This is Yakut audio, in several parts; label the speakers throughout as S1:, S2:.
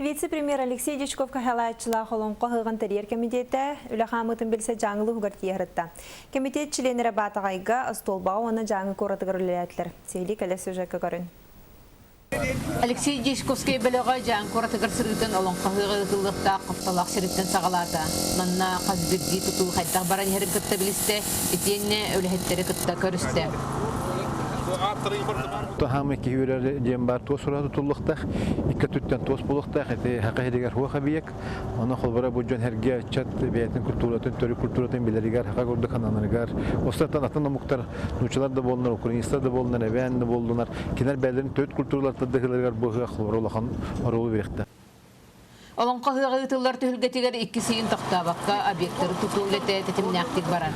S1: Вице-премьер Алексей Дьячков каһалааччылаах Олоҥхо ыһыаҕын тэрийэр кэмитиэтэ үлэ хаамыытын билсэ Дьааҥы улууһугар тиийэ Кэмитиэт чилиэннэрэ Баатаҕайга, Остуолбаҕа уонна Дьааҥы куоратыгар үлэлээтилэр. Сиһилии кэлэр сюжекка көрүн.
S2: Алексей Дьячковскай бөлөҕө Дьааҥы куоратыгар сырыытын Олоҥхо ыһыаҕа ыытыллыахтаах Хоптолоох сириттэн саҕалаата. Манна хас биирдии тутуу хайдах баран иһэрин кытта билистэ, итиэннэ үлэһиттэри кытта көрүстэ.
S3: Хаамы киһи үөрэр диэн баар туос ураһа тутуллуохтаах, икки өттүттэн туос буолуохтаах, ити хака иһигэр хуох эбийиэк. Ону холбора бу дьон эргэ ыччат бэйэтин культуратын, төрүт культуратын билэригэр, хака курдук ананарыгар, остатан атын омуктар, нуучалар да буоллунар, украинецтар да буоллунар, эбээн да буоллунар, кинилэр бэйэлэрин төрүт культураларыттан дыһыыларыгар бу ыһыах холобура улахан оруолу бириэхтэ.
S2: Олоҥхо ыһыаҕа ыытыллар түһүлгэтигэр иккис ыйын тохтообокко объектары тутуу үлэтэ тэтимнээхтик барар.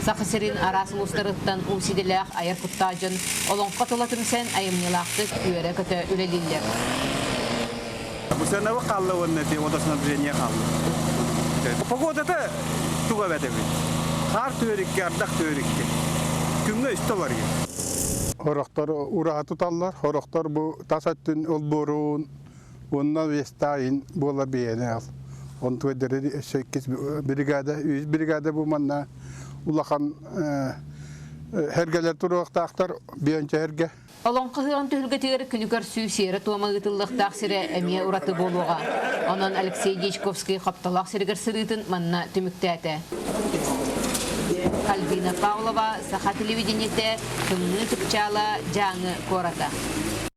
S2: Саха сирин араас улуустарыттан уус идэлээх айар куттаах дьон олоҥхо тула түмсэн айымньылаахтык үөрэ-көтө үлэлииллэр.
S4: Бусанабы хаалла уонна ити водоснабжение хаалла. Погодата туга эбэтэбит. Хаар түһэрикке, ардах түһэрикке. Күҥҥэ үстэ барыйар.
S5: Хорохтор ураһа туталлар, хорохтор бу тас өттүн олбуорун Уонна Вестайн буола биэни ал. Онтуга дэрри өссө иккис бригада, үһүс бригада бу манна улахан хэргэлэр туруохтаахтар, биэнчэ хэргэ.
S2: Олоҥхо ыһыаҕын түһүлгэтигэр күнү көрсүү сиэрэ-туома ыытыллыахтаах сирэ эмиэ ураты буолуоҕа. Онон Алексей Дьячковский Хоптолоох сиригэр сырыытын манна түмүктээтэ. Альбина Павлова, Саха телевидениетэ, Тымныы Чыпчаала, Дьааҥы куората.